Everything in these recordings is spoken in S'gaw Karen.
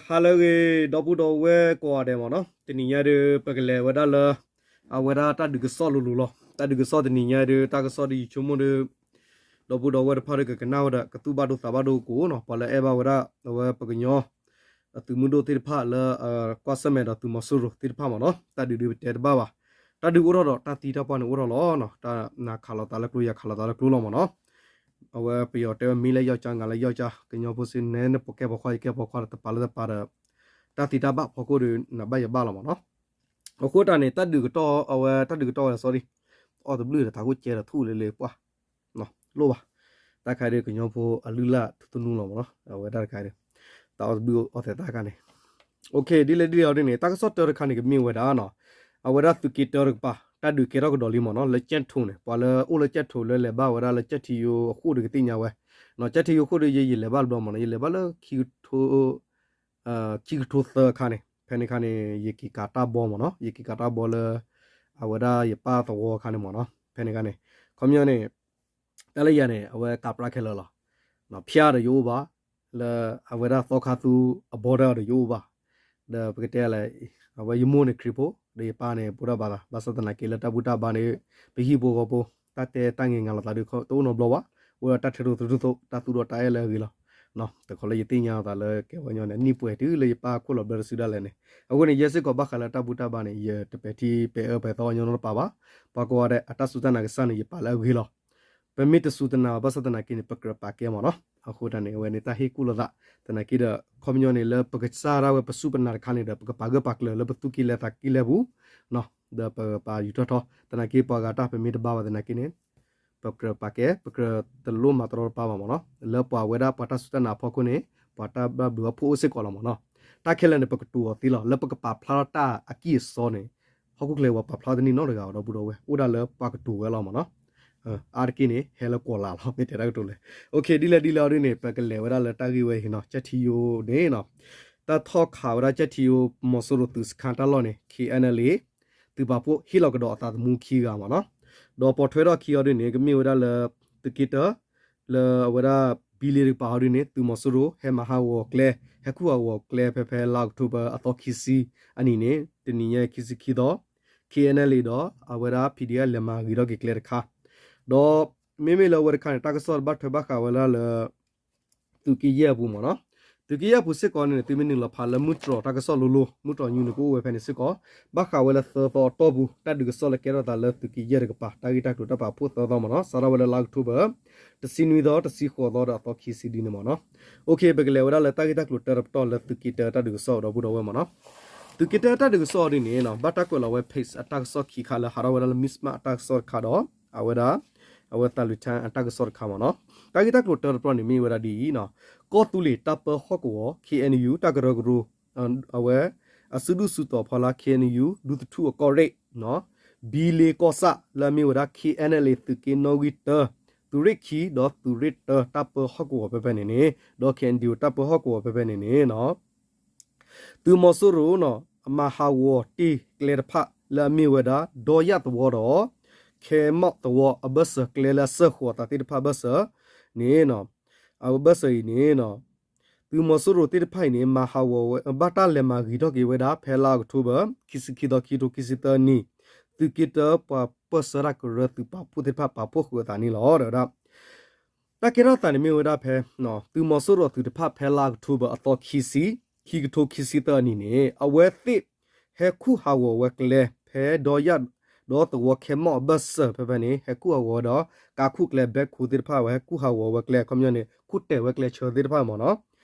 ဟါလၢအဂ့ၤ ဒီပုၢ်ဒီဝဲၢ်ကိးဂၤဒဲးမ့ၢ်နီၤ, တနံၤညါဒုး ပကလဲၤဝဲဒၣ်လၢ အဝဲဒၣ်တၢ်ဒုးကစီၣ်လိၤလိၤလီၤ. တၢ်ဒုးကစီၣ်တနံၤညါဒုး တၢ်ကစီၣ်ဒ်ယဆိကမိၣ်ဒီး ဒီပုၢ်ဒီဝဲၢ်တဖၣ်ဒီးကကနၣ်ဝဲဒီး ကသူၣ်ဘၣ်ဒိသးဘၣ်ဒိကအိၣ်နီၤ, ပှၤလၢအဲၣ်ဘၣ်ဝဲဒၣ် အဝဲပကညီ အသုးမုၢ်ဒိၣ်သ့ၣ်တဖၣ်လၢ ကွၢ်ဆၢၣ်မဲာ်ဒီးသုးမီၤစိရိၤသ့ၣ်တဖၣ်မ့ၢ်နီၤ, တၢ်ဒုးဒုးပတဲတဘၣ်ဘၣ်. တၢ်ဒုးအိၣ်ထီၣ်ဒီးတၢ်သံတၢ်ပှၢ်န့ၣ်အိၣ်ထီၣ်လီၤ. တၢ်နၤခးလိာ်သးလၢကျိ ယၤခးလိာ်သးလၢကျိလီၤမ့ၢ်နီၤ. အဝဲပယီၤတဲဝဲ မ့ၢ်လၢယီၢ်ကၠါ ငါလၢယီၢ်ကၠါ ကညီဖိစ့န့ၣ် နပကဲပိာ်ခွါယကဲပိာ်ခွါဒီး တပာ်လၢတပာ်ဒီး တၢ်သံတၢ်ဘၣ်ဖီခိၣ်ဒီး နဘၣ်ယဘၣ်လီၤမ့ၢ်နီၤ. အဃိတၢ်န့ၣ် တၢ်ဒုးကတီၢ် အဝဲတၢ်ဒုးကတီၢ်ဝဲဒၣ် sorry အီၣ်တဘျုးဒီး တၢ်ခိၣ်ကဲဒီးထူၣ်လၢလၢပှၢ် လိၣ်ဘၣ်. တၢ်ခါဒီးကညီဖိအလုၢ်လၢ်ထူသနူလီၤမ့ၢ်နီၤ, အဝဲဒၣ်တခါဒီး တၢ်အီၣ်တဘျုးအီၣ်သဲးတၢ်ခါန့ၣ် ဒ်လဲၣ်ဒ်လဲၣ်အီၤဒ်န့ၣ် တၢ်ကစီၣ်တၢတခါန့ၣ် ကမ့ၢ်ဝဲဒၣ်နီၤ, အဝဲဒၣ်သုးက့တၢတကပၤ တၢ်ဒုးကဲထီၣ်ကဒီးလံမ့ၢ်နီၤ, လၢကၠဲၣ်ထိးန့ၣ် ပှၤလၢအိၣ်လၢကၠဲၣ်ထိးလၢလဲၤဘၣ်ဝဲဒၣ်လၢကၠဲၣ်ထံယိအဃိဒီးကသ့ၣ်ညါဝဲ, ကၠဲၣ်ထံယိအဃိဒီး ယ ယလဲၤဘၣ်တဘျီမ့ၢ်နီၤ, ယလဲၤဘၣ်လၢ ခံကထိသၢအခါန့ၣ် ဖဲန့ၣ်ခါန့ၣ် ယက့ၤကးတၢ်ဘီမ့ၢ်နီၤ, ယက့ၤကးတၢ်ဘီလၢ အဝဲဒၣ်ယပၢ်သဝီအခါန့ၣ်မ့ၢ်နီၤ, ဖဲန့ၣ်ခါန့ၣ် ခီပညီန့ၣ် တၢ်လၢယၤန့ၣ် အဝဲကးပြးခဲလၢာ်လီၤ. ဖၠါဒီးယအိၣ်ဘၣ်, လၢအဝဲဒၣ်သီခါသူအဘီတၢ်ဒီးယအိၣ်ဘၣ်, ဒီးပကတဲလဲၣ်, အဝဲယမိၢ်န့ၣ်ခရံာ်ဖိ ဒီးယပၢ်န့ၣ် ဗုဒ္ဓဘာသာ, ဘၣ်ဆၣ်သနာ်က့လၢတၢ်ဘူၣ်တၢ်ဘါန့ၣ် ပဟံၣ်ဖိဃီဖိ တၢ်တဲတၢ်ငဲၤငါလိာ်သးဒီးတအိၣ်နီတဘျီဘၣ်, အိၣ်ဒီးတၢ်ထဲသိးသဒူၣ်သိး တၢ်သူၣ်ဒီးတၢ်အဲၣ်လၢအဂ့ၤလီၤ. တခီလၢယသ့ၣ်ညါအသးလၢကဲဝဲညီန့ၣ် နံၣ်ပှဲၤတုၤလၢယပၢ်ခိၣ်လီၤဘျၢတစုဒၣ်လဲာ်န့ၣ်, အဃိန့ၣ် ယဲစ့ၢ်ကီးဘၣ်ဃးလၢတၢ်ဘူၣ်တၢ်ဘါန့ၣ် ယတပဲာ်ထံပဲာ်အၢပဲာ်သီအီၤညီနီတပၤဘၣ်, ပှၤကိးဂၤဒဲးအတၢ်စူၢ်တၢ်နာ်ကစၢ်န့ၣ် ယပာ်လၢအဂ့ၤလီၤ. ပမ့ၢ်တစူၢ်တနာ်ဘၣ်ဆၣ်သနာ်က့န့ၣ် ပကြၢးပာ်ကဲမ့ၢ်နီၤ, အဃိတၢ်န့ၣ် အဝဲန့ၣ်တၢ်ဟ့ၣ်ကူၣ်လိာ်သး, သနာ်က့ဒီး ခီပညီန့ၣ် လၢပကစၢ်ဒၣ်ဝဲပစူၢ်ပနာ်တခါန့ၣ်ဒီး ပကပာ်ဂၢၢ်ပာ်ကျၢၤလၢပသူၣ်ကံၢ်လဲသးကံၢ်လဲပူၤ, ဒီးပပာ်ယူၤထီၣ်ထီ, သနာ်က့ပှၤဂၤတၢ်ပမ့ၢ်တဘါဘၣ်သနာ်က့န့ၣ် ပကြၢးပာ်ကဲ ပကြၢးတလိၣ်မၤတရီတပါဘၣ်မ့ၢ်နီၤ, လၢပှၤဝဲဒၣ်ပှၤတၢ်စူၢ်တၢ်နာ်အဖီခိၣ်န့ၣ် ပှၤတၢ်ဘၣ်ဘျုးဘၣ်ဖှိၣ်အိၣ်စ့ၢ်ကီးလီၤမ့ၢ်နီၤ, တၢ်ခဲလၢာ်န့ၣ် ပကတိၤအီၤသ့လီၤ, လၢပကပာ်ဖျါထီၣ်တၢ်အကံၢ်အစီန့ၣ် ဟီၣ်ခိၣ်ချၢပှၤပာ်ဖျါတန့ၢ်နီတဂၤဘၣ်ဒီပုၢ်ဒီဝဲၢ်, အိၣ်ဒၣ်လၢပှၤကတိၤဝဲလီၤမ့ၢ်နီၤ, အါတက့ၢ်န့ၣ် ဟဲလၢကီၤလၤလီၤ မ့ၢ်တဲတၢ်ကတိၤလဲၣ်, ဒ်လဲၣ်ဒ်လဲၣ်အီၤဒ်န့ၣ် ပကလဲၤဝဲဒၣ်လၢတၢ်ဂ့ၢ်ဝဲအံၤနီၤ, ကၠဲၣ်ထံယိန့ၣ်နီၤ, တၢ်ထီၣ်ခးဝဲဒၣ်ကၠဲၣ်ထံယိ မီၤစိရိၤသုးစခါတၢ်လီၢ်န့ၣ် KNLA သုးပာ်ဖှိၣ်ဟ့ၣ်လီၤကဒီးအသးသမူခံဂၤမ့ၢ်နီၤ, ဒီးပိာ်ထွဲထီၣ်ခံအီၤဒ်န့ၣ် ကမ့ၢ်ဝဲဒၣ်လၢ သုးက့တၢ လၢအဝဲဒၣ် ဘံလ့တကပၤအီၤဒ်န့ၣ် သုးမီၤစိရိၤ ဟဲမၤဟးဂီၤကျဲ ဟဲခူၣ်ဟးဂီၤကျဲဖဲဖဲလါအီးကထိဘၢၣ်အသီခံဆံအနံၤန့ၣ် တနံၤညါခံဆံခံသီ KNLA ဒီးအဝဲဒၣ် PDF လဲၤမၤဂ့ၤထီၣ်က့ၤကျဲတခါ, ဒီးမ့မ့ၢ်လၢအဝဲတခါန့ၣ် တၢ်ကစီၣ်တဘၣ်ထွဲဘၣ်ဃးဝဲဒၣ်လၢ သုးက့ယဲၢ်အပူၤမ့ၢ်နီၤ, သုးက့ယဲၢ်အပူၤစ့ၢ်ကီးန့ၣ် သုမ့ၢ်နုာ်လီၤဖးလၢမုၢ်တြီၤတၢ်ကစီၣ်လိၤလိၤ မုၢ်တြီၤ news န့ၣ် ကအိၣ်ဝဲဖဲန့ၣ်စ့ၢ်ကီး, ဘၣ်ဃးဝဲလၢသၢသီအတီၢ်ပူၤ တၢ်ဒုးကစီၣ်လၢကဲထီၣ်သးလၢသုးက့ယဲၢ်တကပၤ တၢ်ဂ့ၢ်တၢ်ကျိၤတၢ်ပာ်ဖှိၣ်သၢသီမ့ၢ်နီၤ, စးထီၣ်ဝဲလၢလါအီးကထိဘၢၣ် တဆံနွံသီ တဆံဃိးသီဒီးအသီခံဆံဒ်န့ၣ်မ့ၢ်နီၤ, ပကလဲၤဝဲဒၣ်လၢတၢ်ဂ့ၢ်တၢ်ကျိၤတၢတပတီၢ်လၢသုးက့တၢတၢ်ဒုးကစီၣ်ဒီပုၢ်ဒီဝဲၢ်မ့ၢ်နီၤ, သုးက့တၢတၢ်ဒုးကစီၣ်အီၤဒ်န့ၣ် ဘၣ်တၢ်ကွဲးလီၤဝဲ page အတၢ်ကစီၣ်ခံခါလၢဟးထီၣ်ဝဲဒၣ်လၢ Mizzima အတၢ်ကစီၣ်တခါဒီး အဝဲဒၣ် အဝဲသးလွံၢ်ထၢၣ် အတၢ်ကစီၣ်တခါမ့ၢ်နီၤ, တၢ်ဂ့ၢ်တၢ်ကျိၤတၢတပတီၢ်န့ၣ်မ့ၢ်ဝဲဒၣ်ဒ်အံၤ, ကီၢ်သူလ့ၤတၢ်ပၢဟီၣ်ကဝီၤ KNU တၢ်ကရၢကရိ အဝဲ အစုဒုၣ်စုတီၤဖီလာ် KNU ဒူသထူၣ်အကီၢ်ရ့ၣ် ဘံလ့ကီၢ်ဆၣ် လၢအမ့ၢ်ဝဲဒၣ် KNLA သုးက့နီၣ်ဂံၢ်တၢ သုးရ့ၣ်ခံ ဒီးသုးရ့ၣ်တၢ တၢ်ပၢဟီၣ်ကဝီၤဖဲဖဲန့ၣ်န့ၣ် ဒီး KNDO တၢ်ပၢဟီၣ်ကဝီၤဖဲဖဲန့ၣ်န့ၣ် သုးမီၤစိရိၤ မၤဟးဂီၤတ့ၢ်ကျဲတဖၣ်လၢအမ့ၢ်ဝဲဒၣ် ဒီယၣ်သဝီဒီး ခဲမီၣ်သဝီ အဘၢၣ်စၢၤကျဲလၢအစၢဃီၤအသးသ့ၣ်တဖၣ်ဘၢၣ်စၢၤန့ၣ် အဘၢၣ်စၢၤအံၤန့ၣ် သုးမီၤစိရိၤသ့ၣ်တဖၣ်အံၤန့ၣ် မၤဟးဂီၤဝဲ ဘၣ်တၢ်လဲၤမၤဂ့ၤထီၣ်က့ၤဝဲဒၣ် ဖဲလါအီးကထိဘၢၣ် ခံဆံခံသီ ခံကထိခံဆံသၢနံၣ် သုးက့တၢပှၤပၢၢ်ဆၢတၢ်ကရၢသုးပာ်ဖှိၣ်သ့ၣ်တဖၣ်ပာ်ဖှိၣ်ဃုာ်အသးန့ၣ်လီၤ. ဒီးဝဲဒၣ် တၢ်ကဲထီၣ်သးန့ၣ်မ့ၢ်ဝဲဒၣ်ဖဲ သုးမီၤစိရိၤအသုးတဖၣ် ဖဲလါအီးကထိဘၢၣ်အသီခံဆံ ခံကထိခံဆံသၢနံၣ်န့ၣ် အဝဲသ့ၣ်ဟဲခူၣ်ဟးဂီၤဝဲကျဲ ဖဲဒီယၣ် ဒီသဝီခဲမီၣ်အဘၢၣ်စၢၤဖဲဖဲန့ၣ် ဟဲခူၣ်ဟးဂီၤဝဲဒီး ကးခူၣ်ကျဲ ဘဲခိသ့ၣ်တဖၣ် ဝဲဟဲခူၣ်ဟးဂီၤဝဲကျဲ ခီပညီန့ၣ် ခူၣ်တဲာ်ဝဲကျဲဆၢသ့ၣ်တဖၣ်မ့ၢ်နီၤ,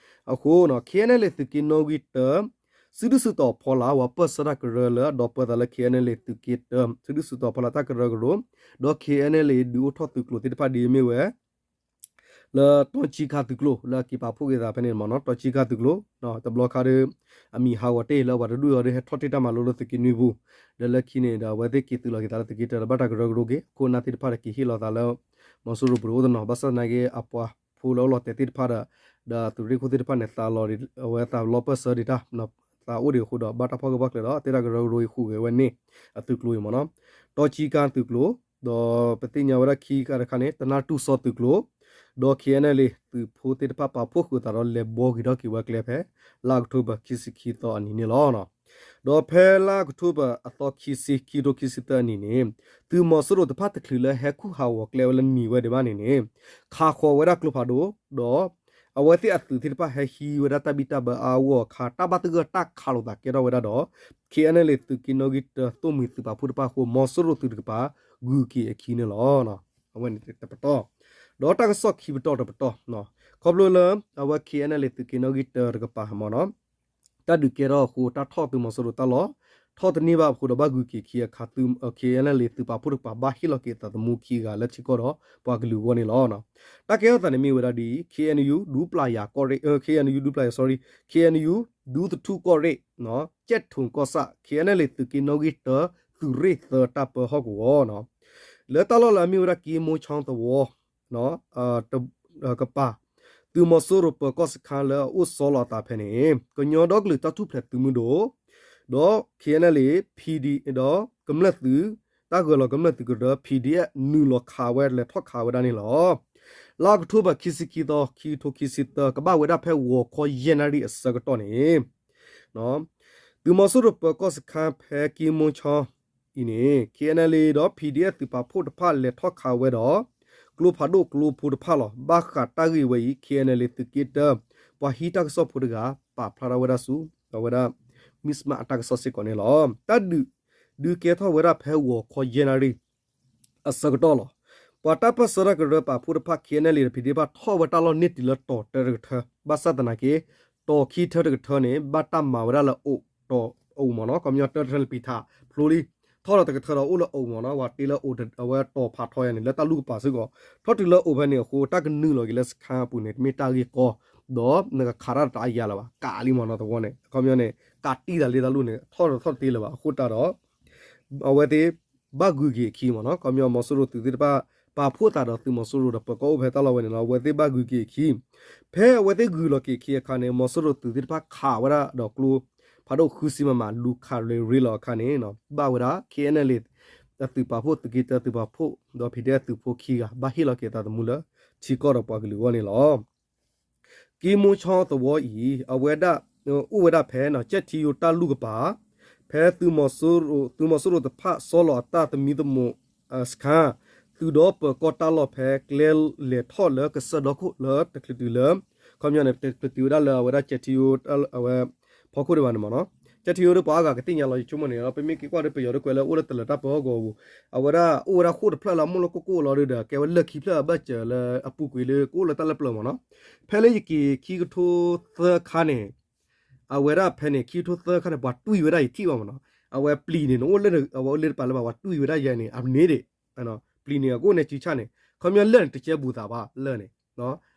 အဃိ KNLA သုးက့နီၣ်ဂံၢ်တၢ စုဒုၣ်စုတီၤဖီလာ် ပှၤပၢၢ်ဆၢတၢ်ကရၢလၢအဒီပၢသးလၢ KNLA သုးက့တၢ စုဒုၣ်စုတီၤဖီလာ်တၢ်ကရၢကရိ ဒီး KNLA ဒုးအိၣ်ထီၣ်သုးကျိၤသ့ၣ်တဖၣ်ဒ်အမ့ၢ်ဝဲ လၢတီကၠံခါသုးကျိၤ လၢအက့ၤပာ်ဖှိၣ်က့ၤသးဖဲန့ၣ်မ့ၢ်နီၤ, တီကၠံခါသုးကျိၤ တဘျီခါဒီး အမံၤဟးဂီၤတ့ၢ်လၢပှၤတဒူၣ်အီၤဒီး ဟဲထီၣ်တ့ၢ်တၢ်မၤလိလၢသုးက့နွံပူၤ, ဒီးလၢခံန့ၣ်ဒီး အဝဲသ့ၣ်က့ၤသုးလီၤက့ၤသးလၢသုးက့တၢ ဒီးဘၣ်တၢ်ကရၢကရိက့ၤ အခိၣ်အနၢ်သ့ၣ်တဖၣ်ဒီးက့ၤဟ့ၣ်လီၤသးလၢ မီၤစိရိၤပူၤတအိၣ်တနီၤ, ဘၣ်ဆၣ်သနာ်က့ အပှၤဖိလၢအိၣ်လီၤတဲာ်သ့ၣ်တဖၣ်ဒီး ဒီးသုးရ့ၣ်ခိၣ်သ့ၣ်တဖၣ်န့ၣ် သးလီၤ အဝဲသးလီပၢၢ်ဆၢဒံးတၢ် သးအိၣ်ဒံးအဃိဒီး ဘၣ်တၢ်ဖီၣ်ဂၢၢ်ဖီၣ်ကျၢၤဒီး သ့ၣ်တၢ်ကရၢကရိအံၤဃုာ်ဂဲၤဝဲန့ၣ် အသုးကျိၤအံၤမ့ၢ်နီၤ, တီကၠံခါသုးကျိၤ, ဒီးပသ့ၣ်ညါဝဲဒၣ်ခံခါတခါန့ၣ် တနၢ်တူၢ်စီသုးကျိၤ, ဒီး K N L A သုးဖိသ့ၣ်တဖၣ်ပာ်ဖှိၣ်ဃုာ်သးဒီးလဲၤဘှီက့ၤထီၣ်က့ၤဝဲကျဲဖဲ လါအီးကထိဘၢၣ် ခံဆံခံသီအနံၤန့ၣ်လီၤ. ဒီးဖဲလါအီးကထိဘၢၣ်အသီခံဆံ ခံကထိခံဆံသၢအနံၤန့ၣ် သုးမီၤစိရိၤတဖၣ်တချုးလၢဟဲခူၣ်ဟးဂီၤကျဲဝဲလၢနံၤဝဲဒံးဘၣ်န့ၣ်န့ၣ် ခးဃီၤဝဲဒၣ်ကျိဖးဒိၣ် ဒီး အဝဲသ့ၣ်အသုးသ့ၣ်တဖၣ်ဟဲဟံးဝဲဒၣ်တၢ်ဘံၣ်တၢ်ဘၢအါအါဂီၢ်ဂီၢ်အခါ တၢ်ဘၣ်သဂၢၢ်တၢ်ခးလိာ်သးကဲထီၣ်ဝဲဒၣ်ဒီး K N L A သုးက့နီၣ်ဂံၢ်တၢ သိၣ်မှံၤသုးပာ်ဖှိၣ်တဖၣ်အဃိ မီၤစိရိၤသုးတကပၤ ဂုၤက့ၤအခံန့ၣ်လီၤ. အဝဲန့ၣ်တပတီၢ် ဒီးတၢ်ကစီၣ်ခံပတီၢ်တပတီၢ် ခီဖျိလၢ အဝဲ K N L A သုးက့နီၣ်ဂံၢ်တၢတကပၤမ့ၢ်နီၤ တၢ်ဒုးကဲထီၣ်အဃိ တၢ်ထီၣ်သုးမီၤစိရိၤတၢ်လီၢ် ထီၣ်တန့ၢ်ဘၣ်အဃိဒီးဘၣ်ဂုၤက့ၤခံအခါ K N L A သုးပာ်ဖှိၣ်တကပၤ ဘၣ်ဟ့ၣ်လီၤက့ၤအသးသမူခံဂၤလၢထံကီၢ်ဒီးပှၤကလုာ်အဂီၢ်န့ၣ်လီၤ. တၢ်ကဲထီၣ်သးန့ၣ်မ့ၢ်ဝဲဒၣ်ဒ်အံၤ K N U ဒူပျၢ်ယၤကီၢ်ရ့ၣ် K N U ဒူပျၢ်ယၤ sorry K N U ဒူသထူၣ်ကီၢ်ရ့ၣ် ကဲးထိၣ်ကီၢ်ဆၣ် K N L A သုးက့နီၣ်ဂံၢ်တၢ သုးရ့ၣ်သၢတၢ်ပၢဟီၣ်ကဝီၤ လၢတၢ်လီၢ်လၢအမ့ၢ်ဝဲဒၣ်ကံမိၢ်ချီသဝီ ကပၤ သုးမီၤစိရိၤပၢၤကီၢ်စခါလၢအအိၣ်ဆီလီၤအသးဖဲန့ၣ် ကညီဒီကလုာ်တၢ်ထူၣ်ဖျဲးသုးမုၢ်ဒိၣ် ဒီး K N L A P D ဒီးကမျၢၢ်သုး တၢ်ဂၢၢ်လီၤကမျၢၢ်သုးကရၢ P D F နုာ်လီၤခးဝဲ လဲၤထီၣ်ခးဝဲဒၣ်န့ၣ်လီၤ. လါအီးကထိဘၢၣ် ခံဆံခံသီ ခံကထိခံဆံသၢ ကဘၣ်ဝဲဒၣ်ဖဲဂီၤခီယဲၢ်နၣ်ရံၣ်အဆၢကတီၢ်န့ၣ် သုးမီၤစိရိၤပၢၤကီၢ်စခါဖဲကံမိၢ်ချီအံၤန့ၣ် K N L A ဒီး P D F သုးပာ်ဖှိၣ်တဖၣ်လဲၤထီၣ်ခးဝဲဒီး ကျိဖးဒိၣ်ကျိဖိတဖၣ်လီၤ. ဘၣ်ဃးတၢ်ဂ့ၢ်ဝဲအံၤ K N L A သုးက့တၢ ပှၤဟံးတၢ်ကစီၣ်ဖိတဂၤ ပာ်ဖျါထီၣ်ဝဲဒၣ်ဆူ အဝဲဒၣ် မံၣ်စမးအတၢ်ကစီၣ်စ့ၢ်ကီးန့ၣ်လီၤ. တၢ်ဒုး ဒုးကဲထီၣ်ဝဲဒၣ်ဖဲဂီၤခီယဲၢ်နၣ်ရံၣ် အဆၢကတီၢ်လီၤ. ပှၤတၢ်ပၢၢ်ဆၢတၢ်ကရၢပာ်ဖှိၣ်တဖၣ် K N L A ဒီး P D F ဘၣ်ထီၣ်ဝဲတၢ်လီၢ်န့ၢ်တုၤလၢတီၤတၢတကထၢ ဘၣ်ဆၣ်သနာ်က့ တီၤခံထၢတကထၢန့ၣ် ဘၣ်တၢ်မၤဝဲဒၣ်လၢအိးတီၤအိၣ်မ့ၢ်နီၤ ခီပညီတၢတထၢန့ၣ်ပံၤထးဖျိလံ ထီၣ်ဒီးတကထၢဒီးအိၣ်လၢအိးမ့ၢ်နီၤ ပှၤတ့လၢအိးအဝဲတီၤဖးထီယါန့ၣ် လၢတၢ်လူၢ်ကပၤစ့ၢ်ကီး ထီၣ်တုၤလၢအိးဖဲန့ၣ်အဃိ တၢ်ကနုာ်လီၤက့ၤလၢစခါအပူၤန့ၣ် တမ့ၢ်တၢ်ဂ့ၢ်ကီ ဒီးနကခးတၢ်တတးယါလၢၤဘၣ် ကးလံမ့ၢ်နီၤသဝီန့ၣ် ခီပညီန့ၣ် ကးတံၢ်သးလံတၢ်လူၢ်န့ၣ် ထီၣ်ထီၣ်တသ့လၢၤဘၣ် အဃိတၢ်ဒီး အဝဲသ့ၣ် ဘၣ်ဂုၤက့ၤအခံမ့ၢ်နီၤ ခီပညီမီၤစိရိၤသုးသ့ၣ်တဖၣ် ပာ်ဖှိၣ်သးဒီးသုးမီၤစိရိၤဒီးပၢၤကီၢ်အိၣ်ဖဲတၢ်လီၢ်ဝဲန့ၣ်လီၤ အဝဲသ့ၣ်ဘၣ်ဂုၤက့ၤအခံ ဖဲအဝဲသ့ၣ်ဂုၤလီၤက့ၤအခံအခါန့ၣ် မီၤစိရိၤသုးသ့ၣ်တဖၣ်ခးဝဲဒၣ်ဒီးကျိ ဖးဒိၣ်ဃုဆံ မမ လူၤခးရ့ရ့လီၤအခါန့ၣ် ဘၣ်ဝဲဒၣ် K N L A အသုးပာ်ဖှိၣ်သုးက့တၢသုးပာ်ဖှိၣ် ဒီး P D F သုးဖိခံဂၤ ဘၣ်ဟ့ၣ်လီၤက့ၤအသးသမူလၢ ထံကီၢ်ဒီးပှၤကလုာ်အဂီၢ်န့ၣ်လီၤ. ကံမိၢ်ချီသဝီအံၤ အဝဲဒၣ် အိၣ်ဝဲဒၣ်ဖဲ ကၠဲၣ်ထံယိတၢ်လူၢ်ကပၤ ဖဲသုးမီၤစိရိၤ သုးမီၤစိရိၤတဖၣ်ဆီလီၤအတၢ်သမံသမိး စခါ သုးဒီးပၢၤကီၢ်တၢ်လီၢ်ဖဲကျဲလဲၤထီၣ်လၢကစၢၢ်ဒီခိၣ်လၢတချုးတုၤလၢ ခီပညီန့ၣ် တချုးတုၤဝဲဒၣ်လၢအဝဲဒၣ်ကၠဲၣ်ထံယိ အဝဲ ဖီခိၣ်ဒံးဘၣ်န့ၣ်မ့ၢ်နီၤ ကၠဲၣ်ထံယိဒီးပှၤအါဂၤကသ့ၣ်ညါလီၤ ယဆိကမိၣ်န့ၣ် ပမ့ၢ်က့ၤကွၢ်ဒီးပယီၤဒီးကွဲးလၢအိၣ်လၢတလၢၤတၢ်ပၢဟီၣ်ကဝီၤပူၤ အဝဲဒၣ်အိၣ်ဝဲဒၣ်ဃိၣ်တဖျၢၣ်လၢအမိၢ်လၢကိၣ်ကိၣ်လီၤဒီး ကဲဝဲလၢၢ်ခံဖျၢၣ်အဘၢၣ်စၢၤလၢအပူၤကွံာ်လၢကအိၣ်လၢတၢ်လၢပျၢၤမ့ၢ်နီၤ ဖဲလၢယက့ၤခံကထိသၢခါန့ၣ် အဝဲဒၣ်ဖဲန့ၣ် ခံကထိသၢခါန့ၣ် ပှၤတွံၢ်ဝဲဒၣ်ယထံၣ်ဘၣ်မ့ၢ်နီၤ အဝဲပျံၤန့ၣ် နအိၣ်လၢ အဝဲအိၣ်လၢတပၤလၢဘၣ် ပှၤတွံၢ်ဝဲဒၣ်ယဲန့ၣ် အန့ၣ်ဒံး ပျံၤန့ၣ် အကအိၣ်န့ၣ်စုဆၣ်န့ၣ် ခီပညီလၢၢ်န့ၣ် တကဲဘူးသးဘၣ်လၢၢ်န့ၣ်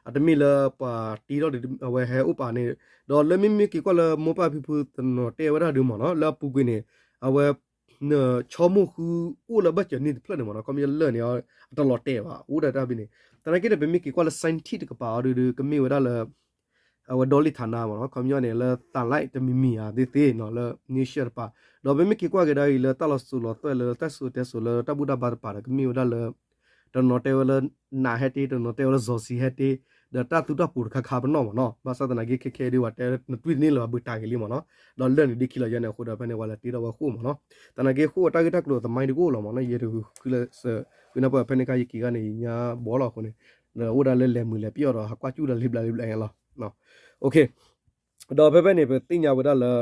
အတမ့ၢ်လၢပှၤတ့ထီၣ်ဒီး အဝဲဟဲအိၣ်ပာ်န့ၣ် ဒီးလၢမ့မ့ၢ်က့ၤကွၢ်လၢမိၢ်ပၢ်ဖံဖုတနီၤတဲဝဲဒၣ်ဒုးမ့ၢ်နီၤ လၢအပူၤကွံာ်န့ၣ် အဝဲ ဆီမိၢ်ဃုအိၣ်လၢဘၢၣ်စၢၤန့ၣ်တဖျၢၣ်န့ၣ်မ့ၢ်နီၤ ခီပညီလၢၢ်န့ၣ် အတလီၤတဲာ်ဘၣ် အိၣ်ဒၣ်တၢ်ဘံန့ၣ် သနာ်က့ဒီး ပမ့ၢ်က့ၤကွၢ်လၢ scientist တကပၤအီၤဒုး ကမ့ၢ်ဝဲဒၣ်လၢ အဝဲဒီလံာ်ထးနါမ့ၢ်နီၤ ခီပညီန့ၣ် လၢသးလဲတမံၤမံၤဧါသ့သ့နီၤ လၢ nature တပၤ ဒီးပမ့ၢ်က့ၤကွၢ်က့ၤဒၣ်အံၤလၢတၢ်လီၤစိၤလီၤသွဲၣ်လၢ တၢ်စိၤတဲစိၤလၢတၢ်ဘူၣ်တၢ်ဘါတပၤဒီး ကမ့ၢ်ဝဲဒၣ်လၢ တနီၤတဲဝဲလၢ နးဟဲတ့ တနီၤတဲဝဲလၢ စီၤဆံးဟဲတ့ ဒီးတၢ်သူတၢ်ပူၤတခါခါပနီၣ်မ့ၢ်နီၤ ဘၣ်ဆၣ်သနာ်က့ခဲခဲဒ်ဝဲတဲ နတွံၢ်တန့ၢ်လၢၤဘၣ် ဘုးတၢ်ဂ့ၤလံမ့ၢ်နီၤ ဒီးလၢၢ်န့ၣ်ဒ်ခံလီၤယဲန့ၣ်အဃိဒီး ဖဲန့ၣ် ပှၤလဲၤတ့ထီၣ်ဝဲဃိၣ်မ့ၢ်နီၤ သနာ်က့ဃိၣ်အတၢ်ဂ့ၢ်တၢ်ကျိၤသမိုင်းတကအိၣ်လီၤမ့ၢ်နီၤ ယဲတဃုလၢ ဃုနၢ်ပၢၢ်ဖဲန့ၣ်ခါယက့ၤဂၤန့ၣ် ယညါဘီလီၤအဃိန့ၣ် ဒီးအိၣ်ဒၣ်လၢလဲၤမုာ်လဲၤပျီၢ်ဒီး ဟးကွၢ်ကၠူၣ်ဒၣ်လံဘျးလံဘျးလီၤ ဒီးဖဲဖဲန့ၣ် ပသ့ၣ်ညါဝဲဒၣ်လၢ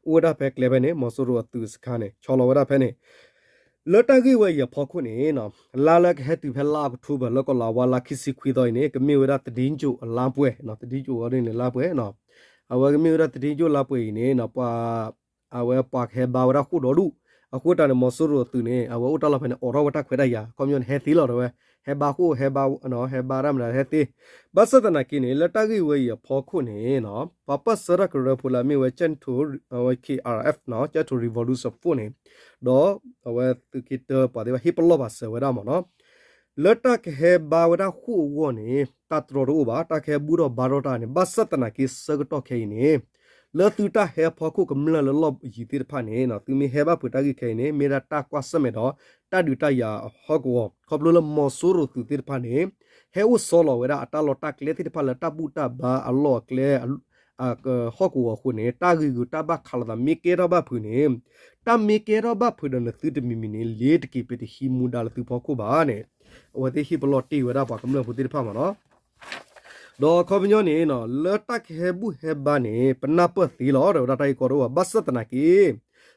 အိၣ်ဝဲဒၣ်ဖဲကျဲဖဲန့ၣ် မီၤစိရိၤအသုးစခါန့ၣ် ဆီလီၤဝဲဒၣ်ဖဲန့ၣ် လၢတၢ်ဂ့ၢ်ဝဲအံၤအဖီခိၣ်န့ၣ် လါလၢကဟဲတုၤဖဲလါအီးကထိဘၢၣ် လၢကီၤလၤဝါလါခံဆံခွံသီအံၤန့ၣ် ကမ့ၢ်ဝဲဒၣ်သဒ့ကၠိၣ်အလါပှဲၤ သဒ့ကၠိၣ်အီၤဒ်န့ၣ်လါပှဲၤ အဝဲကမ့ၢ်ဝဲဒၣ်သဒ့ကၠိၣ်လါပှဲၤအံၤန့ၣ် ပှၤ အဝဲပှၤကဟဲဘါဝဲဒၣ်ဃိၣ်ဒီဒူၣ် အဃိတၢ်န့ၣ် မီၤစိရိၤအသုးန့ၣ် အဝဲအိၣ်တၢ်လီၢ်ဖဲန့ၣ် အိးထီၣ်ဝဲတၢ်ခွဲးတၢ်ယာ် ခီပညီန့ၣ် ဟဲသ့လီၤတဲဝဲ ဟဲဘါဃိၣ် ဟဲဘါ ဟဲဘါတၢ်မတၤဟဲသ့ ဘၣ်ဆၣ်သနာ်က့န့ၣ် လၢတၢ်ဂ့ၢ်ဝဲအံၤအဖီခိၣ်န့ၣ် ပှၤပၢၢ်ဆၢတၢ်ကရၢဖိလၢအမ့ၢ်ဝဲ ကၠဲၣ်ထိၣ် K R F ကၠဲၣ်ထိၣ် Revolution Force န့ၣ် ဒီးအဝဲသုးက့တၢပှၤသ့ၣ်တဖၣ်ဟ့ၣ်ပလီၢ်ဘၣ်စၢၤဝဲဒၣ်မ့ၢ်နီၤ လၢတၢ်ကဟဲဘါဝဲဒၣ်ဃိၣ်အဂီၢ်န့ၣ် တၢ်တြီတအိၣ်ဘၣ် တၢ်ကဟဲဘူၣ်ထီၣ်ဘါထီၣ်တၢ်န့ၣ် ဘၣ်ဆၣ်သနာ်က့ဆၢကတီၢ်ခဲအံၤန့ၣ် လၢသုတၢ်ဟဲအဖီခိၣ်ကမျၢၢ်လၢလီၢ်ယံၤသ့ၣ်တဖၣ်န့ၣ် သုမ့ၢ်ဟဲဘၣ်ပှဲၤတၢ်ဂ့ၢ်ခဲအံၤန့ၣ် မ့ၢ်ဒၣ်တၢ်ကွၢ်ဆၢၣ်မဲာ်ဒီး တၢ်ဒုးတၢ်ယၤအဟီၣ်ကဝီၤ ခီဖျိလၢမီၤစိရိၤသုးသ့ၣ်တဖၣ်န့ၣ် ဟဲအိၣ်ဆီလီၤဝဲဒၣ်အတၢ်လီၢ်တၢ်ကျဲသ့ၣ်တဖၣ်လၢတၢ်ဘူၣ်တၢ်ဘါအလီၢ်အကျဲ ဟီၣ်ကဝီၤအဃိန့ၣ် တၢ်ဂ့ၢ်ဂုာ်တၢ်ဘၣ်ခးလိာ်သးမ့ၢ်ကဲထီၣ်ဘၣ်ဖုးန့ၣ် တၢ်မ့ၢ်ကဲထီၣ်ဘၣ်ဖုးဒီးနသုတမံၤမံၤန့ၣ် လ့ၤတက့ၤ ပတဟံးမူဒါလၢသုဖီခိၣ်ဘၣ်န့ၣ် အဝဲသ့ၣ်ဟ့ၣ်ပလီၢ်တ့ၢ်ဝဲဒၣ်ပှၤကမျၢၢ်ဖိသ့ၣ်တဖၣ်မ့ၢ်နီၤ. ဒီးအခီပညီန့ၣ် လၢတၢ်ကဟဲဘူၣ်ဟဲဘါန့ၣ် ပနၢ်ပၢၢ်သ့လီၤ တဲဝဲဒၣ်တၢ်ဂ့ၢ်ကီတအိၣ်ဘၣ် ဘၣ်ဆၣ်သနာ်က့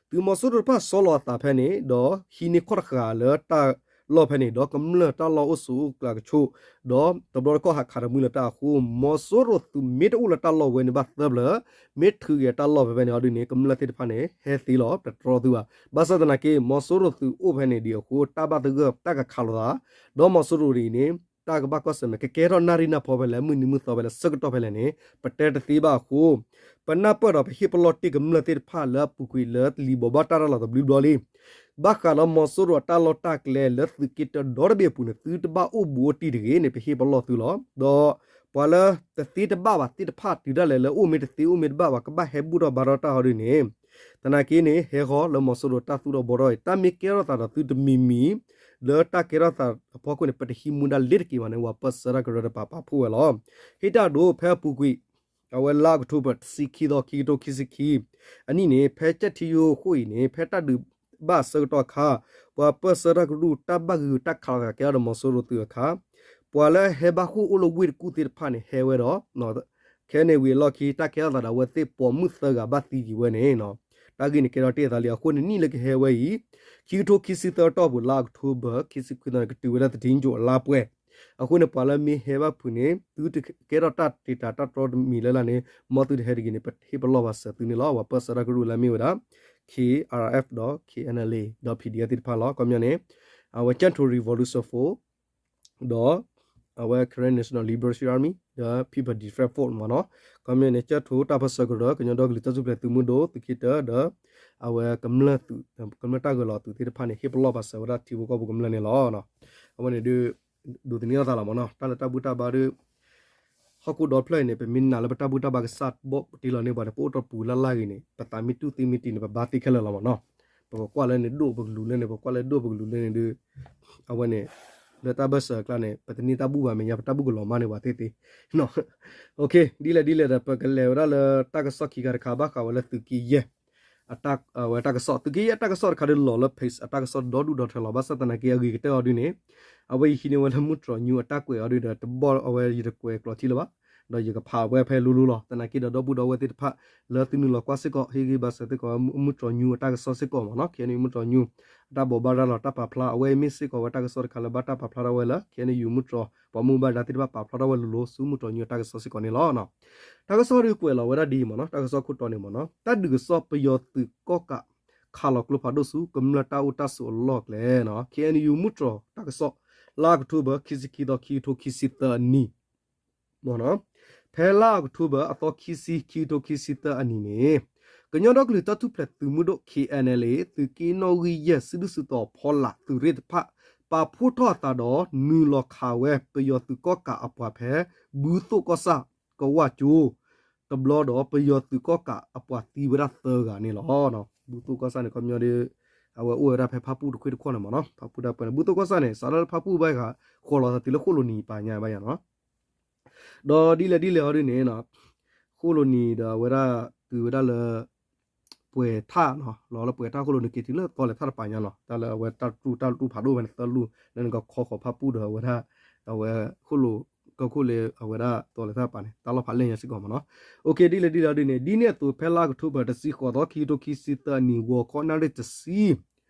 သုးမီၤစိရိၤတဖၣ်ဆီလီၤအသးဖဲန့ၣ် ဒီးဟံးန့ၢ်ခီၣ်တဃာ်လၢတၢ်လီၢ်ဖဲန့ၣ် ဒီးကမျၢၢ်တၢ်လီၢ်အိၣ်ဆိးအိၣ်ကျါကဆိး ဒီးတဘျီတခီၣ်ဟးခးတမုၢ်လၢတၢ်အဃိ မီၤစိရိၤသုးမ့ၢ်တအိၣ်လၢတၢ်လီၢ်ဝဲန့ၣ်ဘၣ်သၢဖျၢၣ် မ့ၢ်ထုးက့ၤတၢ်လီၢ်ဖဲဖဲန့ၣ်အီၤဒ်န့ၣ် ကမျၢၢ်သ့ၣ်တဖၣ်န့ၣ် ဟဲသ့လီၤ တတြီသုဘၣ်. ဘၣ်ဆၣ်သနာ်က့ မီၤစိရိၤသုးအိၣ်ဖဲန့ၣ်ဒံးအဃိ တၢ်ဘၣ်သဂၢၢ်တၢ်ကခးလိာ်သး ဒီးမီၤစိရိၤဒ်အံၤန့ၣ် တၢ်ကဘၣ်ကွၢ်ဆၢၣ်မဲာ် ကကဲထီၣ်နၣ်ရံၣ်နၢ်ဖီဖဲလဲၣ် မုၢ်နံၤမုၢ်သီဖဲလဲၣ် ဆၢကတီၢ်ဖဲလဲၣ်န့ၣ် ပတဲတသ့ဘၣ်အဃိ ပနၢ်ပၢၢ်ဒီးပဟ့ၣ်ပလီၢ်တ့ၢ်ကမျၢၢ်သ့ၣ်တဖၣ်လၢအပူၤကွံာ်လၢလံာ်ဘိးဘၣ်တၢ်ရၤလီၤတဘျုးဘျီလံ ဘၣ်ဃးဒီးမီၤစိရိၤအတၢ်လီၢ်တၢ်ကျဲလၢသုးက့တဒီတဘ့ၣ်အပူၤန့ၣ် သုတဘၣ်အိၣ်ဘူးအိၣ်တံၢ်တဂ့ၤန့ၣ် ပဟ့ၣ်ပလီၢ်သုလီၤ. ဒီးပှၤလၢတသ့တဘၣ်ဘၣ်သ့ၣ်တဖၣ်တုၤဒၣ်လဲာ်လၢအိၣ်မ့ၢ်တသ့အိၣ်မ့ၢ်တဘၣ်ဘၣ် ကဘၣ်ဟဲဘူၣ်ထီၣ်ဘါထီၣ်တၢ်အီၤဒ်န့ၣ် သနာ်က့န့ၣ်ဟဲဃီလၢမီၤစိရိၤတၢ်သူၣ်ထီၣ်ဘှီထီၣ်အံၤ တၢ်မ့ၢ်ကဲထီၣ်သးဒီးသုတမံၤမံၤ လၢတၢ်ကဲထီၣ်သးအဖီခိၣ်န့ၣ် ပတဟံးမူဒါလ့ၤတက့ၤဘၣ်န့ၣ် ပှၤပၢၢ်ဆၢတၢ်ကရၢတပၤပာ်ဖှိၣ်ဝဲလီၤ. ဟ့ၣ်တၢ်ဒိ ဖဲအပူၤကွံာ် အဝဲလါအီးကထိဘၢၣ် တဆံခံသီ ခံကထိခံဆံခံ အနံၣ်န့ၣ် ဖဲကၠဲၣ်ထံယိအဃိအံၤန့ၣ် ဖဲတၢ်ဒုးဘၣ်အဆၢကတီၢ်အခါ ပှၤပၢၢ်ဆၢတၢ်ကရူၢ်တၢ်ဘၣ်ဂ့ၤဂ့ၤတၢ်ခးလိာ်သးကဲထီၣ်ဒီးမီၤစိရိၤသုးအခါ ပှၤလၢဟဲဘၣ်ဃိၣ်အိၣ်လၢဝ့ၢ်တကူၣ်သ့ၣ်တဖၣ်န့ၣ် ဟဲဝဲဒီး ခဲန့ၣ်ဝံၤအလီၢ်ခံ တၢ်ကဲထီၣ်သးဒီးအဝဲသ့ၣ်ပိာ်မုၣ်သၢဂၤဘၣ်သံက့ၤဝဲန့ၣ် တၢ်ဂ့ၢ်န့ၣ်ကဲထီၣ်တ့ၢ်အသးလံ အဃိန့ၣ်နံၣ်လၢကဟဲဝဲအံၤ ခံကထိခံဆံသၢအတီၢ်ပူၤ လါအီးကထိဘၢၣ် ခံဆံခွံသီန့ၣ် ကတုၤဝဲဒၣ်သထံကၠိအလါပှဲၤ အဃိန့ၣ် ပှၤလၢမ့ၢ်ဟဲဘၣ်ဖုးန့ၣ် သုတကဲထီၣ်တၢ်တ့တၢ်တၢ်တြီတမံၤလၢ်လၢ်န့ၣ် မ်သုတဟဲတဂ့ၤန့ၣ် ပဟ့ၣ်ပလီၢ်ဘၣ်စၢၤသုန့ၣ်လီၤ. ပှၤပၢၢ်ဆၢတၢ်ကရူၢ်လၢအမ့ၢ်ဝဲဒၣ် ခ့ အၣ်အၣ်အၣ်အၣ် ဒီး ခ့ အၣ်အၣ်အၣ် ဒီး ပီၣ်ဒီအၣ်ပၣ် သ့ၣ်တဖၣ်လီၤ. ခီပညီန့ၣ် အဝဲ ကၠဲၣ်ထူ Revolution Force ဒီး အဝဲ Karen National Liberation Army ဒီး People Defense Force မ့ၢ်နီၤ. ခီပညီန့ၣ် ကၠဲၣ်ထူတၢ်ပၢၢ်ဆၢကရၢ ကညီဒီကလုာ်တၢ်ထူၣ်ဖျဲးသုးမုၢ်ဒိၣ် သုးက့တၢ ဒီး အဝဲကမျၢၢ်သုး ကမျၢၢ်တၢ်ဂၢၢ်လီၤသုးသ့ၣ်တဖၣ်န့ၣ် ဟ့ၣ်ပလီၢ်ဘၣ်စၢၤဝဲဒၣ်ထံဖိကီၢ်ဖိကမျၢၢ်န့ၣ်လီၤ. အဝဲန့ၣ်ဒုး ဒိးသန့ၤအသးလီၤမ့ၢ်နီၤ. တၢ်လၢတၢ်ဘူၣ်တၢ်ဘါဒီး ဟီၣ်ခိၣ်ဒီဖျၢၣ်အံၤန့ၣ် ပမ့ၢ်နာ်လၢပတၢ်ဘူၣ်တၢ်ဘါကစၢ်ဘီၣ်တ့လီၤန့ၢ်ပှၤန့ၣ် ပအိၣ်တပူၤလၢ်လၢ်ဂ့ၤန့ၣ် ပသးမ့ၢ်တူၢ်သံမ့ၢ်တံၢ်န့ၣ် ပဘါသ့ခဲလၢာ်လီၤမ့ၢ်နီၤ. ပကကွၢ်လၢန့ၣ်ဒိၣ်ပကလူၤလၢန့ၣ် ပကွၢ်လၢဒိၣ်ပကလူၤလၢန့ၣ်ဒုး အဝဲန့ၣ် လၢတၢ်ဘၢၣ်စၢၤအကျါန့ၣ် ပတန့ၢ်တၢ်ဘူၣ်ဘၣ် မဲာ်ညါပတၢ်ဘူၣ်ကလီၤမၢ်န့ၢ်ပှၤသ့သ့ ဒ်လဲၣ်ဒ်လဲၣ်ဒီး ပကလဲၤဝဲဒၣ်လၢတၢ်ကစီၣ်ခံခါတခါ ဘၣ်ဃးဝဲလၢသုးက့ယဲၢ် အဝဲတၢ်ကစီၣ် သုးက့ယဲၢ်တၢ်ကစီၣ်တခါဒုး လီၤလၢ page အတၢ်ကစီၣ်ဒီဒူၣ်ဒီထၢလီၤ. ဘၣ်ဆၣ်သနာ်က့ အဂ့ၤကတၢၢ်အီၤဒုးန့ၣ် အဝဲယဟံးန့ၢ်ဝဲလၢမုၢ်တြီၤညူအတၢ်ကွဲးအီၤဒုးဒီး တဘီၣ်အဝဲယတကွဲးကျိးထံလၢၤဘၣ်, ဒီးယကဖးဝဲဖဲလိၤလိၤလီၤ. သနာ်က့ဒီး ဒီပုၢ်ဒီဝဲၢ်သ့ၣ်တဖၣ် လၢသုနုာ်လီၤကွၢ်စ့ၢ်ကီး ဟ့ၣ်ဂံၢ်ဘါစၢၤစ့ၢ်ကီး မုၢ်တြီၤညူအတၢ်ကစီၣ်စ့ၢ်ကီးမ့ၢ်နီၤ. ခဲအံၤန့ၣ် မုၢ်တြီၤညူ အတၢ်ဘိးဘၣ်ရၤလီၤတၢ်ပာ်ဖျါ အဝဲမ့ၢ်စ့ၢ်ကီးဝဲတၢ်ကစီၣ်တခါလၢဘၣ်တၢ်ပာ်ဖျါထီၣ်ဝဲလၢ ခဲအံၤန့ၣ် ယူၤမုၢ်တြီၤ ပှၤမူဘၣ်ဒါသ့ၣ်တဖၣ်ပာ်ဖျါထီၣ်ဝဲလိၤလိၤဆူမုၢ်တြီၤညူအတၢ်ကစီၣ်စ့ၢ်ကီးန့ၣ်လီၤ. တၢ်ကစီၣ်ဒုးကွဲးလီၤဝဲဒၣ်ဒ်အံၤမ့ၢ်နီၤ, တၢ်ကစီၣ်ခိၣ်တီန့ၣ်မ့ၢ်နီၤ, တၢ်ဒုးကစီၣ်ပယီၤသုးကီၣ်ကး ခးလီၤကျိဖးဒိၣ်ဆူ ကမျၢၢ်တၢ်အိၣ်တၢ်ဆိးအလီၢ်အကျဲနီၤ. ခဲအံၤန့ၣ် ယူၤမုၢ်တြီၤတၢ်ကစီၣ် လါအီးကထိဘၢၣ် ခံဆံခံသီ ခံကထိခံဆံသၢအနံၣ် မ့ၢ်နီၤ, ဖဲလါအီးကထိဘၢၣ် အသီခံဆံ ခံကထိခံဆံသၢအနံၣ်န့ၣ် ကညီဒီကလုာ်တၢ်ထူၣ်ဖျဲးသုးမုၢ်ဒိၣ် K N L A သုးက့နီၣ်ဂံၢ်ယဲၢ် စုဒုၣ်စုတီၤဖီလာ်သုးရ့ၣ်တဖၣ် ပာ်ဖှိၣ်ထီၣ်အသးဒီး နုာ်လီၤခးဝဲပယီၤသုးကီၣ်ကးအပှၤဖဲ ဘုသိၣ်ကီၢ်ဆၣ်ကဝၢ်ကၠိ တဘျီဒီး ပယီၤသုးကီၣ်ကးအပှၤသံဝဲဒၣ်သၢဂၤန့ၣ်လီၤ. ဘုသိၣ်ကီၢ်ဆၣ်န့ၣ် ခီပညီဒီး အဝဲအိၣ်ဝဲဒၣ်ဖဲဖၣ်ပူၣ်တခွ့တခီၣ်န့ၣ်မ့ၢ်နီၤ, ဖၣ်ပူၣ်တၢ်ပၢန့ၣ် ဘုသိၣ်ကီၢ်ဆၣ်န့ၣ် စးထီၣ်လၢဖၣ်ပူၣ်ဘၣ်ဃး ဃီၤလီၤသးတုၤလၢဃိၣ်လိာ်နံၤပာ်ညါဘၣ်ယၤနီၤ. ဒီးဒ်လဲၣ်ဒ်လဲၣ်ဟီဒုန့ၣ် ဃိၣ်လိာ်နံၤဒီးအဝဲဒၣ်တုၤဝဲဒၣ်လၢ ပှဲၤထၣ်နီၤ, လီၤလၢပှဲၤထၣ်ဃိၣ်လိာ်နံၤက့ၤတုၤလၢသီလဲၤထၣ်တပၤညါလီၤ. တၢ်လၢအဝဲတၢ်တူၢ်တၢ်တူၢ်ဖးဒိၣ်ဝဲန့ၣ် သၢလူၢ် လၢနကခီဃီၤဖၣ်ပူၣ်ဒီးအဝဲဒၣ် အဝဲဃိၣ်လိာ်ကီၢ်ခိၣ်လၢအဝဲဒၣ်သီလဲၤထၣ်တပၤန့ၣ် တၢ်လီၢ်ဖးလဲၢ်ညါစ့ၢ်ကီးမ့ၢ်နီၤ. ဒ်လဲၣ်ဒ်လဲၣ်ဟီဒုန့ၣ် ဒ်န့ၣ်အသိး ဖဲလါအီးကထိဘၢၣ် တဆံဃိးသီ ခံကထိခံဆံသၢအနံၣ် ဂီၤခီနၣ်ရံၣ်တဆံ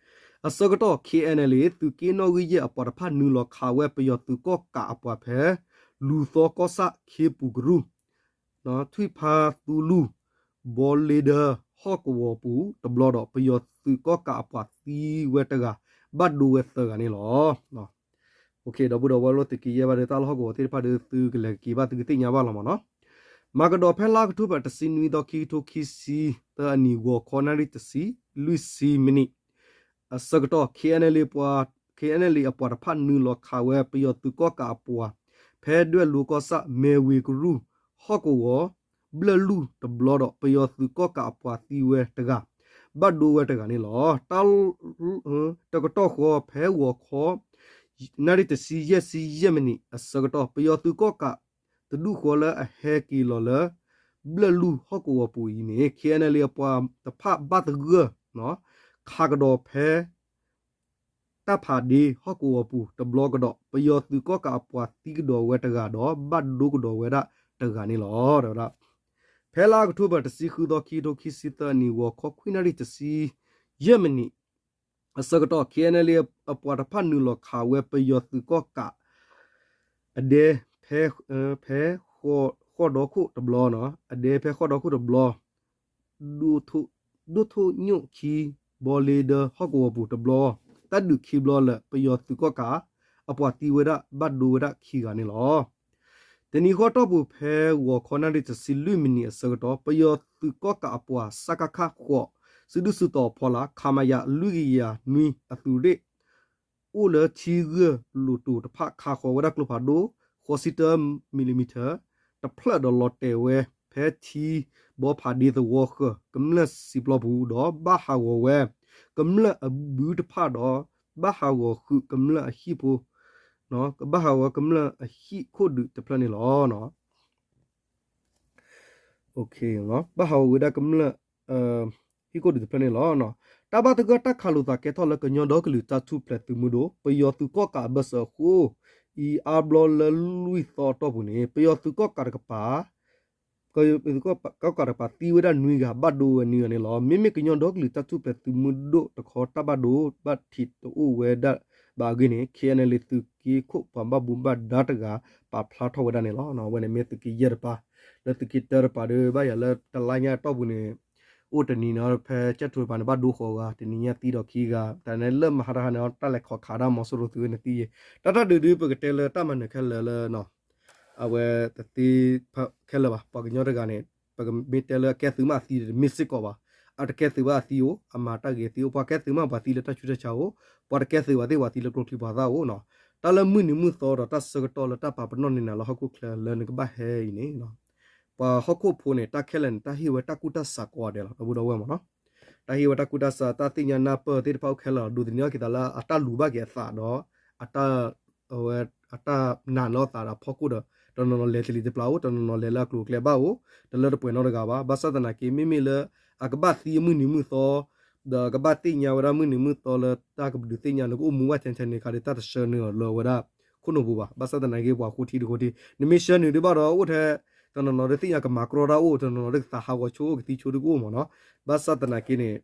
အဆၢကတီၢ် K N L A သုးက့နီၣ်ဂံၢ်ယဲၢ်အပှၤတဖၣ်နုာ်လီၤခးဝဲပယီၤသုးကီၣ်ကးအပှၤဖဲ လူၤသီကီၢ်ဆၣ် ခ့ပူၤကရူၢ် ထွံၣ်ဖါသူလူၢ် ဘီလ့ဒၢ ဟီၣ်ကဝီၤပူၤတဘျီဒီး ပယီၤသုးကီၣ်ကးအပှၤသံဝဲတဂၤ ဘၣ်ဒိဝဲသၢဂၤန့ၣ်လီၤ. ဒီပုၢ်ဒီဝဲၢ်လၢသုးက့ယဲၢ်ဘၣ်ဒီး တၢ်လီၢ်ဟီၣ်ကဝီၤသ့ၣ်တဖၣ်ဒီး သုကလဲၤကက့ၤဘၣ်သုကသ့ၣ်ညါဘၣ်လီၤမ့ၢ်နီၤ. မၤကဒီးဖဲလါအီးကထိဘၢၣ် တဆံနွံသီ ခံကထိခံဆံသၢအနံၣ် ဂီၤခီနၣ်ရံၣ်တဆံ လွံၢ်ဆံမံးနံး အဆၢကတီၢ် K N L A ပှၤ K N L A အပှၤတဖၣ်နုာ်လီၤခးဝဲပယီၤသုးကီၣ်ကးအပှၤ ဖဲဒွဲၣ်လိၤကီၢ်ဆၣ် မဲၢ်ဝ့ၤကရူၢ် ဟီၣ်ကဝီၤ ဘျၢၣ်လူၢ်တဘျီဒီး ပယီၤသုးကီၣ်ကးအပှၤသံဝဲတဂၤ ဘၣ်ဒိဝဲတဂၤန့ၣ်လီၤ. တကတီၢ်ဃီဖဲဂီၤခီ နၣ်ရံၣ်တဆံယဲၢ်ဆံယဲၢ်မံးနံးအဆၢကတီၢ် ပယီၤသုးကီၣ်ကး တဒူၣ်ဃီလၢအဟဲက့ၤလီၤလၢ ဘျၢၣ်လူၢ်ဟီၣ်ကဝီၤပူၤအံၤန့ၣ် ခ့ၣ်အဲၣ်အဲၣ်လ့ၣ် အပှၤတဖၣ်ဘၣ်သဂၢၢ် ခးကဒီးဖဲ တၢ်ဖးဒ့ဟီၣ်ကဝီၤပူၤတဘျီကဒီး ပယီၤသုးကီၣ်ကးအပှၤသံကဒီးဝဲတဂၤဒီး ဘၣ်ဒိကဒီးဝဲဒၣ်တဂၤန့ၣ်လီၤ. တဲဝဲဒၣ် ဖဲလါအီးကထိဘၢၣ် တဆံဃုသီ ခံကထိခံဆံသၢအနံၣ် ဂီၤခီခွံနၣ်ရံၣ်တဆံယဲၢ်မံးနံး အဆၢကတီၢ် ခ့ၣ်အဲၣ်အဲၣ်လ့ၣ် အပှၤတဖၣ်နုာ်လီၤခးဝဲပယီၤသုးကီၣ်ကး အဒဲ ဖဲ ဖဲ ဃီၣ်ဒီခိၣ်တဘျီ အဒဲဖဲဃီၣ်ဒီခိၣ်တဘျီ ဒိၣ်ထိၣ်ညိၣ်ခံ ဘီလ့ဒၢဟီၣ်ကဝီၤပူၤတဘျီ တၢ်ဒုးခံဘျီလၢာ် ပယီၤသုးကီၣ်ကး အပှၤသံဝဲဒၣ်ဘၣ်ဒိဝဲဒၣ်ခံဂၤန့ၣ်လီၤ. တနံၤဃီတီၢ်ပူၤဖဲဂီၤခီနၣ်ရံၣ်တဆံလွံၢ်မံးနံးအဆၢကတီၢ် ပယီၤသုးကီၣ်ကးအပှၤ စကခ ဃိး စုဒုၣ်စုတီၤအဖီလာ် ခမရ လွံၢ်ကယၤနွံအသုးရ့ၣ် အိၣ်လၢထံဂၢၢ်လိာ်တိၤတဖၣ် ခးဃီၤဝဲဒၣ်ကျိဖးဒိၣ် ဃိးဆံတၢ မံးလံမံးထၢၣ် တဖျၢၣ်ဒီးလီၤတဲာ်ဝဲ ဖဲထံဘီဖးဒ့သဝီဃၢၤ ကမျၢၢ်စံပျီပူၤ ဒီးဘၣ်ဟးဂီၤဝဲ ကမျၢၢ်အဘုတဖၣ်ဒီး ဘၣ်ဟးဂီၤဃုာ်ကမျၢၢ်အဟံၣ်ဖိ ကဘၣ်ဟးဂီၤကမျၢၢ်အဟံၣ်ခိၣ်ဒုးတဖျၢၣ်န့ၣ်လီၤ. ဘၣ်ဟးဂီၤဝဲဒၣ်ကမျၢၢ် ဟံၣ်ခိၣ်ဒုးတဖျၢၣ်န့ၣ်လီၤ. တၢ်ဘၣ်သဂၢၢ်တၢ်ခးလိာ်သးကဲထီၣ်လၢကညီဒီကလုာ်တၢ်ထူၣ်ဖျဲးသုးမုၢ်ဒိၣ် ပယီၤသုးကီၣ်ကးအဘၢၣ်စၢၤအဃိ အံၤအါဘျီလၢလွံၢ်သီအတီၢ်ပူၤန့ၣ် ပယီၤသုးကီၣ်ကးတကပၤ ပယီၤသုးကီၣ်ကးတကပၤသံဝဲဒၣ်နွံဂၤ ဘၣ်ဒိဝဲနွံဂၤန့ၣ်လီၤ. မ့မ့ၢ်ကညီဒီကလုာ်တၢ်ထူၣ်ဖျဲးသုးမုၢ်ဒိၣ်တခီ တၢ်ဘၣ်ဒိဘၣ်ထံးတအိၣ်ဝဲဒၣ်ဘၣ်အဂ့ၢ်န့ၣ် ခ့ၣ်အဲၣ်အဲၣ်လ့ၣ် သုးက့ခိၣ်ပှၤဘၣ်မူဘၣ်ဒါတဂၤ ပာ်ဖျါထီၣ်ဝဲဒၣ်န့ၣ်လီၤ. အဝဲန့ၣ်မ့ၢ်သုးက့ယဲၢ်တပၤ လၢသုးက့တၢတပၤဒီး ဘၣ်ယၤလၢတလါညါအတီၢ်ပူၤန့ၣ် အိၣ်တနံၤန့ၣ် ဖဲကၠဲၣ်ထူတပၤန့ၣ် ဘၣ်ဒိဃိးဂၤ တနံၤညါသံဒီးခံဂၤ တၢ်န့ၣ်လၢမဟါတဟါန့ၣ် တၢ်လဲၤခိးခးဒၣ်မီၤစိရိၤသုးဝဲန့ၣ်သံယဲၢ် တၢ်တၢ်ဒုးဒုး ပကတဲလၢတၢ်မၤနၢၤခဲလၢာ်လၢ အဝဲတသ့ခဲလၢာ်ဘၣ်. ပှၤကညီတဂၤန့ၣ် ပကမ့ၢ်တဲလၢအကဲသုးမးအသံဒီး တမ့ၢ်စ့ၢ်ကီးဘၣ်. အတကဲသုးဘၣ်အသံအိၣ်, အမၤတၢ်ဂ့ၤသံအိၣ်, ပှၤကဲသုးမးပှၤသံလၢတၢ်ဆူးတၢ်ဆါအိၣ်, ပှၤတကဲသုးဘၣ်သ့ၣ်ပှၤသံလၢကျိချံပှၤသၣ်အိၣ်နီၤ. တၢ်လၢမုၢ်နံၤမုၢ်သီဒီးတၢ်ဆၢကတီၢ်လၢတၢ်ပာ်ပနီၣ်န့ၢ်နၤလၢဟီၣ်ခိၣ်ချၢလၢနကဘၣ်ဟဲအံၤန့ၣ် ပှၤဟီၣ်ခိၣ်ဖိန့ၣ် တၢ်ခဲလၢာ်န့ၣ် တၢ်ဟ့ၣ်ဝဲတၢ်ကူၣ်တၢ်ဆးကိးဂၤဒဲးလီၤ. ဒီပုၢ်ဒီဝဲၢ်မ့ၢ်နီၤ, တၢ်ဟ့ၣ်ဝဲတၢ်ကူၣ်တၢ်ဆး တၢ်သ့ၣ်ညါနၢ်ပၢၢ်သ့ၣ်တဖၣ်အိၣ်ခဲလၢာ်လီၤ. ဒိးသန့ၤထီၣ်က့ၤသးလၢအတၢ်လူၤဘၣ်က့ၤအသးဒီး အတၢ် အဝဲ အတၢ်နာ်လီၤသးဒီးအဖီခိၣ်ဒီး တနီၤနီၤလဲၤတလံၤတပျၢ်အိၣ်, တနီၤနီၤလဲၤလၢအကျိၤအကျဲဘၣ်အိၣ်, တလၢတပှဲၤနီတဂၤဘၣ်. ဘၣ်ဆၣ်သနာ်က့ မ့မ့ၢ်လၢ အကဘၣ်သံအမုၢ်နံၤမုၢ်သီ ဒီးကဘၣ်သ့ၣ်ညါဝဲဒၣ်မုၢ်နံၤမုၢ်သီလၢတၢ်ကဒုးသ့ၣ်ညါန့ၣ် ကအိၣ်မူဘၣ်ထဲထဲန့ၣ်ခါဒီး တၢ်တဆှၢန့ၢ်အီၤလၢအဝဲဒၣ်ခိၣ်နူာ်ပူၤဘၣ်. ဘၣ်ဆၣ်သနာ်က့ ပှၤဃိထံတဃိထံ နမ့ၢ်ဆှၢနုာ်ဒုးဘၣ်ဒီး အိၣ်ထဲ တနီၤနီၤဒုးသ့ၣ်ညါကမၤကြီတၢ်အိၣ်, တနီၤနီၤဒုးကသးဟးဂီၤဆိကသံဆိဒုကအိၣ်မ့ၢ်နီၤ. ဘၣ်ဆၣ်သနာ်က့န့ၣ်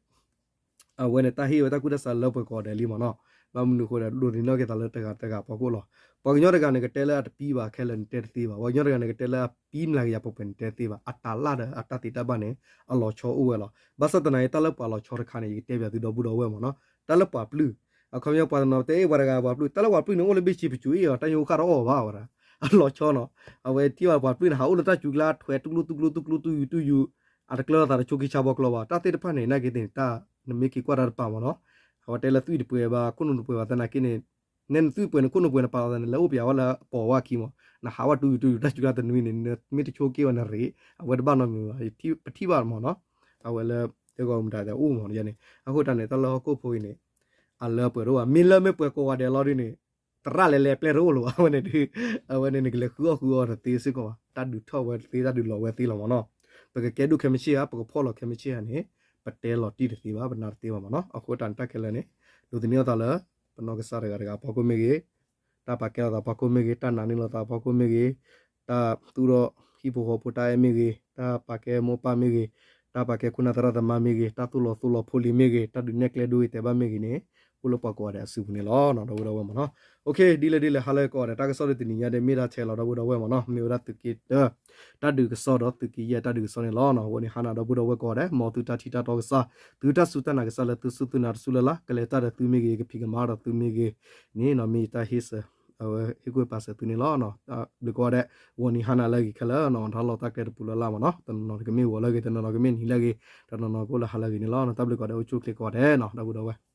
အဝဲန့ၣ်တၢ်ဟ့ၣ်ဝဲတၢ်ကူၣ်တၢ်ဆးလၢပှဲၤကိးဂၤဒဲးလံမ့ၢ်နီၤ. ဘၣ်မနုၤအဃိဒီး ဒိးသန့ၤထီၣ်က့ၤသးလၢတဂၤတဂၤဖီခိၣ်လီၤ. ပှၤကညီတဂၤန့ၣ် ကတဲလၢအတပံဘၣ်ခဲလၢာ်န့ၣ်တဲတသ့ဘၣ်. ပှၤကညီတဂၤန့ၣ် ကတဲလၢအပံမျးကယၤပှဲၤပှဲၤန့ၣ်တဲတသ့ဘၣ်. အတၢ်လၢ်ဒီးအတၢ်သ့တၢ်ဘၣ်န့ၣ် အလီၤဆီအိၣ်ဝဲလီၤ. ဘၣ်ဆၣ်သနာ်က့ တၢ်လၢပှၤလီၤဆီတခါန့ၣ် ယကတဲပၠးသုဒီပုၢ်ဒီဝဲၢ်မ့ၢ်နီၤ. တၢ်လၢပှၤပျုၢ် အခီပညီပှၤတနီၤတဲအ့ၣ်ပှၤတဂၤပှၤပျုၢ်, တၢ်လၢပှၤပျုၢ်န့ၣ် အိၣ်လၢဘ့ၣ်ဆံပစိၤအ့ၣ်အီၤ တၢ်ညိအိၣ်ဃၣ်တအီၣ်ဘၣ်ဝဲဒၣ်. အလီၤဆီနီၤ. အဝဲထံၣ်ဘၣ်ပှၤပျုၢ်န့ၣ် ဟးအိၣ်လၢတၢ်စူၤကျါ ထွဲတူၢ်ကျူတူၢ်ကျူတူၢ်ကျူတူၢ်ယူၤတူၢ်ယူၤ အတကျၢၤလိာ်သးတဆိက့ဆါဘီကျီဘၣ်. တၢ်သ့ၣ်တဖၣ်န့ၣ် နာ်က့သ့ၣ်န့ၣ် တၢ် နမ့ၢ်က့ၤကွၢ်တၢ်တပၤမ့ၢ်နီၤ, အဝဲတဲလၢသွံၣ်တပှဲၤဘၣ် ခိၣ်နူာ်တပှဲၤဘၣ်သနာ်က့န့ၣ်, နဲနသွံၣ်ပှဲၤန့ၣ် ခိၣ်နူာ်ပှဲၤန့ၣ် ပာ်လီၤသးန့ၣ် လဲၤအိၣ်ပၠးဝဲလၢအပိာ်ဝဲအခံမ့ၢ်, နဟးဝဲတူၢ်ယူၤတူၢ်ယူၤ တၢ်စူၤကျါတနွံန့ၣ် နမ့ၢ်တဆိက့ဝဲနရ့ၣ် အဝဲတဘၣ်နီတမံၤဘၣ်. ပထံၣ်ဘၣ်မ့ၢ်နီၤ, အဝဲလၢ တဲဂီၤမတၤတဲအိၣ်မ့ၢ်န့ၣ်, အဃိတၢ်န့ၣ် တၢ်လၢဟီၣ်ခိၣ်ဖိအံၤန့ၣ် အလၢပှဲၤတအိၣ်ဘၣ်. မ့ၢ်လၢမ့ၢ်ပှဲၤကိးဂၤဒဲးလီၤဒုးန့ၣ် သရၣ်လဲၤလဲၤပျဲၢ်တအိၣ်လၢၤဘၣ်. အဝဲန့ၣ်ဒုး အဝဲန့ၣ်နကလဲၤဃုအီၣ်ဃုအီတသ့စ့ၢ်ကီးဘၣ်. တၢ်ဒုးထီၣ်ဝဲသ့ တၢ်ဒုးလီၤဝဲသ့လီၤမ့ၢ်နီၤ. ပကကဲဒိၣ်ခဲမုၢ်ဆ့ၣ်ဧါ ပကဖှီၣ်လီၤခဲမုၢ်ဆ့ၣ်ဧါန့ၣ် ပတဲလီၤတံၢ်တသ့ဘၣ် ပနာ်တသ့ဘၣ်မ့ၢ်နီၤ. အဃိတၢ်န့ၣ်တၢ်ခဲလၢာ်န့ၣ် ဒိးသန့ၤအသးလၢ ပနီၢ်ကစၢ်တဂၤတဂၤအဖီခိၣ်မ့ၢ်ဂ့ၤ, တၢ်ပာ်ကဲလိာ်သးအဖီခိၣ်မ့ၢ်ဂ့ၤ, တၢ်နာ်န့ၢ်လိာ်သးအဖီခိၣ်မ့ၢ်ဂ့ၤ, တၢ်သူၣ်ထီၣ်ဟံၣ်ဖိဃီဖိတၢ်အဲၣ်မ့ၢ်ဂ့ၤ, တၢ်ပာ်ကဲမိၢ်ပၢ်မ့ၢ်ဂ့ၤ, တၢ်ပာ်ကဲခိၣ်နၢ်သရၣ်သမါမ့ၢ်ဂ့ၤ, တၢ်သိၣ်လီၤသိၣ်လီၤဖိလံၤမ့ၢ်ဂ့ၤ, တၢ်ဒုးနဲၣ်ကျဲဒိဂ့ၤတဲာ်ဘၣ်မ့ၢ်ဂ့ၤန့ၣ် အိၣ်လၢပှၤကိးဂၤဒဲးအစုပူၤန့ၣ်လီၤ ဒီပုၢ်ဒီဝဲၢ်မ့ၢ်နီၤ. ဒ်လဲၣ်ဒ်လဲၣ် ဟါလၢဂ့ၤကိးဂၤဒဲး တၢ်ကစီၣ်ဒ်တနံၤညါဒ်မ့ၢ်ဒၣ်ထဲလီၤ ဒီပုၢ်ဒီဝဲၢ်မ့ၢ်နီၤ. မ့ၢ်ဝဲဒၣ်သုးက့တၢ တၢ်ဒုးကစီၣ်ဒီးသုးက့ယဲၢ်တၢ်ဒုးကစီၣ်န့ၣ်လီၤ. အဝဲန့ၣ်ဟါနၤဒီပုၢ်ဒီဝဲၢ်ကိးဂၤဒဲး မ်သုတၢ်ထံၣ်တၢ်တီကစၢ် သုတၢ်စူၢ်တၢ်နာ်ကစၢ်လၢသုစူၢ်သုနာ်တစူၢ်လၢ်လၢ် ကလဲၤတၢ်ဒီးသုမ့ၢ်ဂ့ၤ ကဖံးကမၤဒီးသုမ့ၢ်ဂ့ၤန့ၣ် မ့ၢ်ယတၢ်ဟ့ၣ်စၢၤ အဝဲဟ့ၣ်ကူၣ်ပာ်စၢၤသုန့ၣ်လီၤ. ဘျုးကိးဂၤဒဲး ဂီၤနံၤဟါနၤလၢအဂ့ၤခဲလၢာ် တၢ်လီၤတၢ်ကျဲတပူၤလၢ်လၢ်မ့ၢ်နီၤ. တနီၤနီၤကမ့ၢ်ဂီၤလၢအဂ့ၤ တနီၤနီၤကမ့ၢ်နံၤလၢအဂ့ၤ တနီၤနီၤကအိၣ်လၢဟါလၢအဂ့ၤန့ၣ်လီၤ. တၢ်ဘျုးကိးဂၤဒဲး အိၣ်ဆူၣ်အိၣ်ချ့ကိးဂၤဒဲးနီၤ ဒီပုၢ်ဒီဝဲၢ်